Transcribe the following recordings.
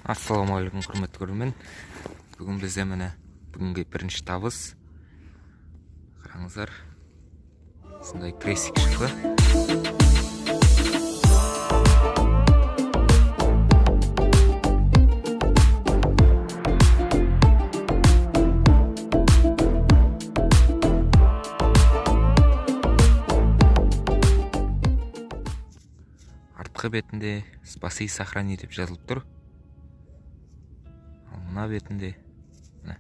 Ассалаумағалейкум, құрметті көрермен! Бүгін бізде, міне, бүгінгі бірінші табыс. Қараңыздар, осындай крестик шықты. Артқы бетінде «Спаси, сохрани» деп жазылып тұр. Ал мына бетінде, міне,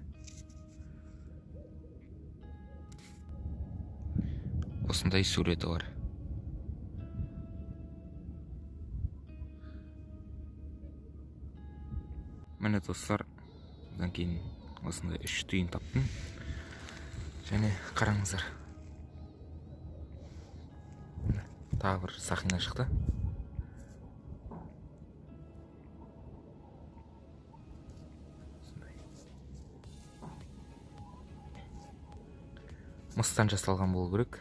осындай суреті бар. Міне, достар, одан кейін осындай үш тиын таптым. Және қараңыздар, міне, тағы бір сақина шықты. Осындай. Мыстан жасалған болу керек.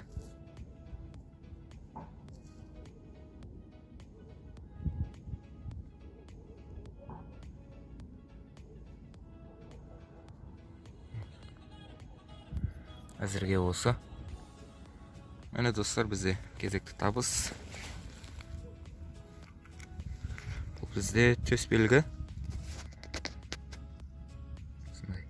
Әзірге осы. Міне, достар, бізде кезекті табыс. Бұл бізде төс белгі. Осындай.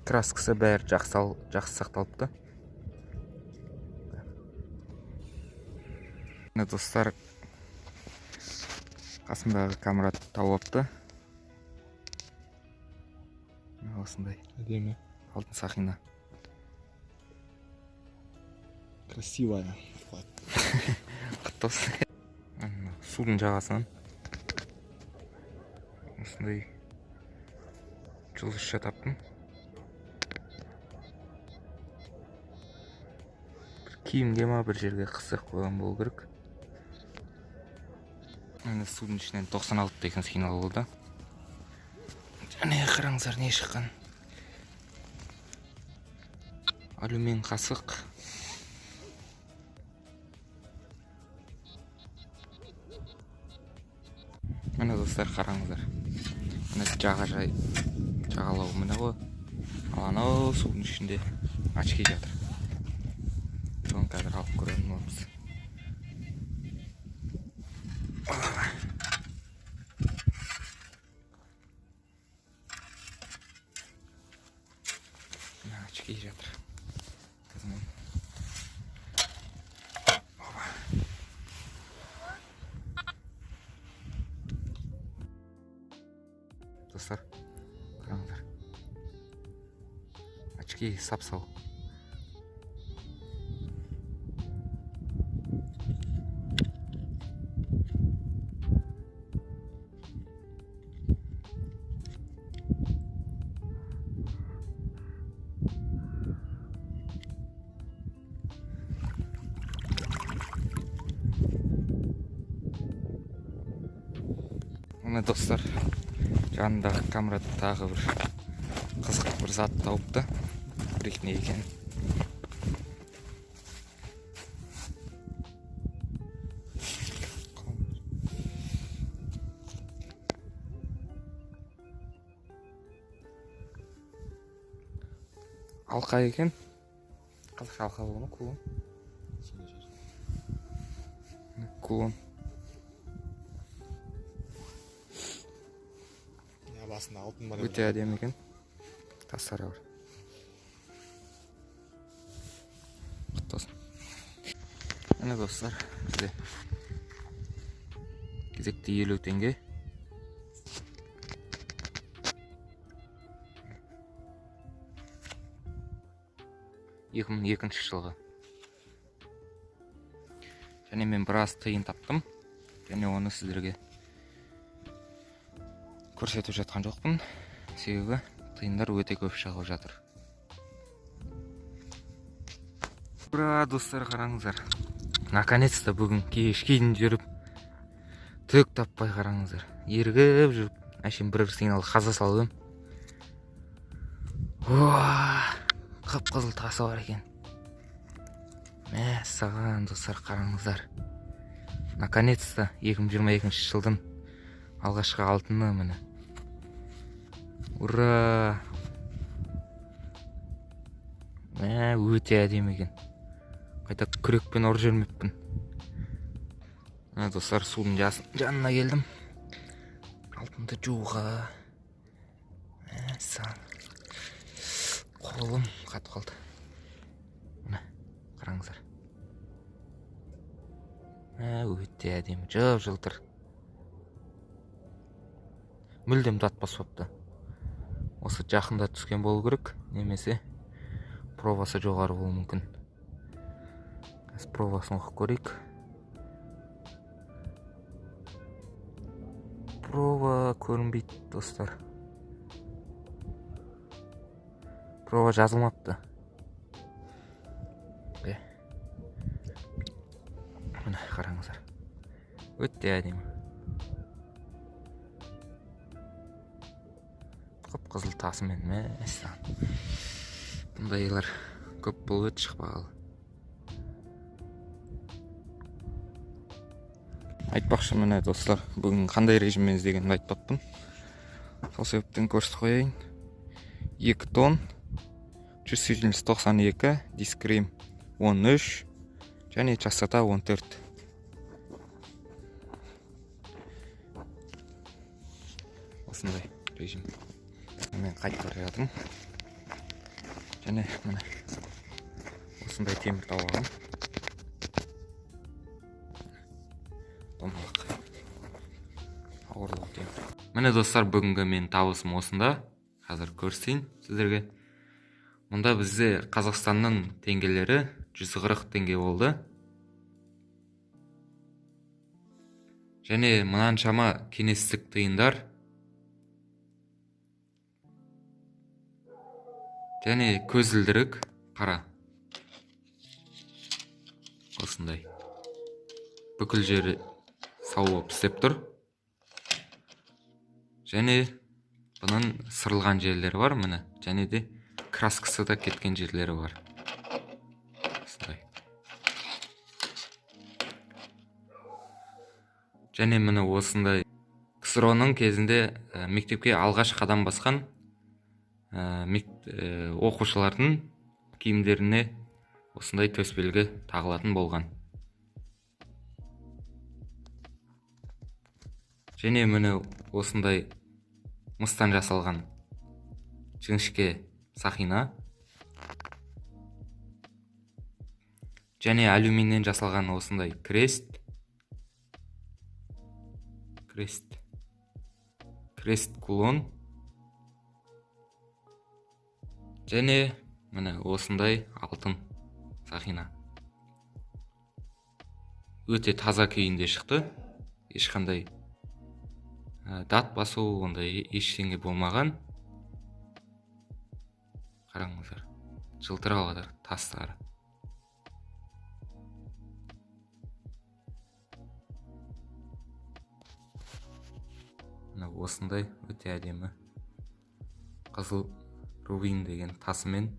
Краскасы бәрі жақсы, жақсы сақталыпты. Міне, достар, қасымдағы Камрад тауып алыпты. Міне, осындай Әдемі. алтын сақина. Красивая. Құтты болсын! Міне, судың жағасынан осындай жұлдызша таптым. Бір киімге ма, бір жерге қысып қойған болу керек. Міне, судың ішінен 96 деген сигнал болды. Және қараңыздар, не шыққан: алюмин қасық. Міне, достар, қараңыздар, міне, жағажай, жағалау, міне ғой. Ал анау судың ішінде очки жатыр. Соны қазір алып көретін боламыз. Опа. Мына очки жатыр. Қазір Опа. Достар, қараңыздар, очки сап сау. Міне, достар, жанындағы Камрад тағы бір қызық бір зат тауыпты. Көрейік, не екенін. Алқа екен. Қазақша алқа бола ма? Кулон. Кулон. Я басында алтын бар. Өте әдемі екен, тастары бар. Құтты болсын! Міне, достар, бізде кезекті 50 теңге. 2002 жылғы. Және мен біраз тиын таптым және оны сіздерге көрсетіп жатқан жоқпын, себебі тиындар өте көп шығып жатыр. Ура, достар, қараңыздар, наконец то бүгін кешке дейін жүріп Түк таппай қараңыздар. Ерігіп жүріп, әшейін бір сигнал қаза салып едім. Қып-қызыл тасы бар екен. Мәссаған, достар, қараңыздар. Наконец-то 2022 жылдың алғашқы алтыны міне. Ура! Мә, өте әдемі екен. Қайта күрекпен ұрып жібермеппін. Мына достар, судың жанына келдім. Алтынды жууға. Мәссаған. Қолым қатып қалды. Міне, қараңыздар. Мә, өте әдемі, жып-жылтыр. Мүлдем дат баспапты. Осы жақында түскен болу керек, немесе пробасы жоғары болуы мүмкін. Қазір пробасын оқып көрейік. Проба көрінбейді, достар. Проба жазылмапты. Міне, қараңыздар. Өте әдемі. Қып-қызыл тасымен, мәссаған. Бұндайлар көп болып еді шықпағалы. Айтпақшы, міне достар, бүгін қандай режиммен іздегенімді айтпаппын. Сол себептен көрсетіп қояйын. 2 тонн, 192, дискрим 13 және частота 14. Осындай режим. Мен қайтып бара жатырмын. Және міне осындай темір тауып алғам. Домалақ. Ауырлау темір. Міне достар, бүгінгі менің табысым осында. Қазір көрсетейін сіздерге. Мұнда бізде Қазақстанның теңгелері 140 теңге болды. Және мынаншама кеңестік тиындар. Және көзілдірік қара. Осындай. Бүкіл жері сау болып істеп тұр. Және бұның сырылған жерлері бар, міне. Және де краскасы да кеткен жерлері бар. Осындай. Және міне осындай КСРО-ның кезінде мектепке алғаш қадам басқан оқушылардың киімдеріне осындай төсбелгі тағылатын болған. Және міне осындай мыстан жасалған жіңішке сақина. Және алюминнен жасалған осындай крест. Крест. Крест кулон. Және міне осындай алтын сақина. Өте таза күйінде шықты. Ешқандай дат басу ондай ештеңе болмаған. Қараңыздар, жылтырап жатыр тастары. Міне осындай өте әдемі қызыл рубин деген тасымен.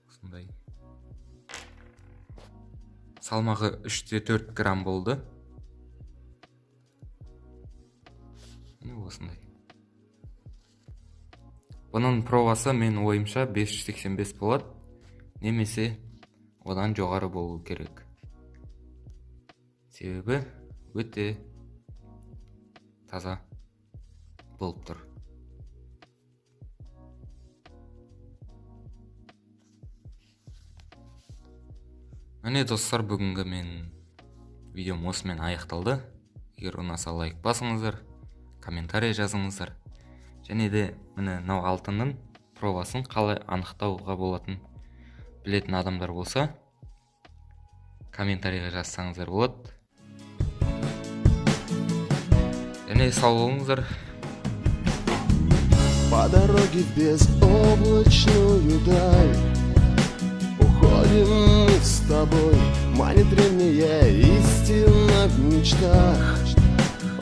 Осындай. Салмағы 3,4 грамм болды. Міне осындай. Бұның пробасы мен ойымша 585 болады, немесе одан жоғары болу керек. Себебі өте таза болып тұр. Міне достар, бүгінгі мен видеом осымен аяқталды. Егер ұнаса лайк басыңыздар, комментарий жазыңыздар. Және де міне мынау алтынның пробасын қалай анықтауға болатын білетін адамдар болса, комментарийға жазсаңыздар болады. Және сау болыңыздар. По дороге в безоблачную даль уходит Бродим мы с тобой, манит древняя истина в мечтах.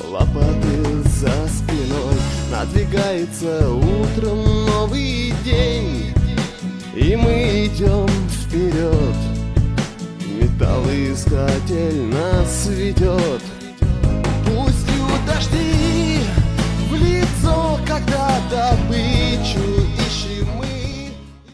Лопаты за спиной, надвигается утром новый день. И мы идем вперед, металлоискатель нас ведет.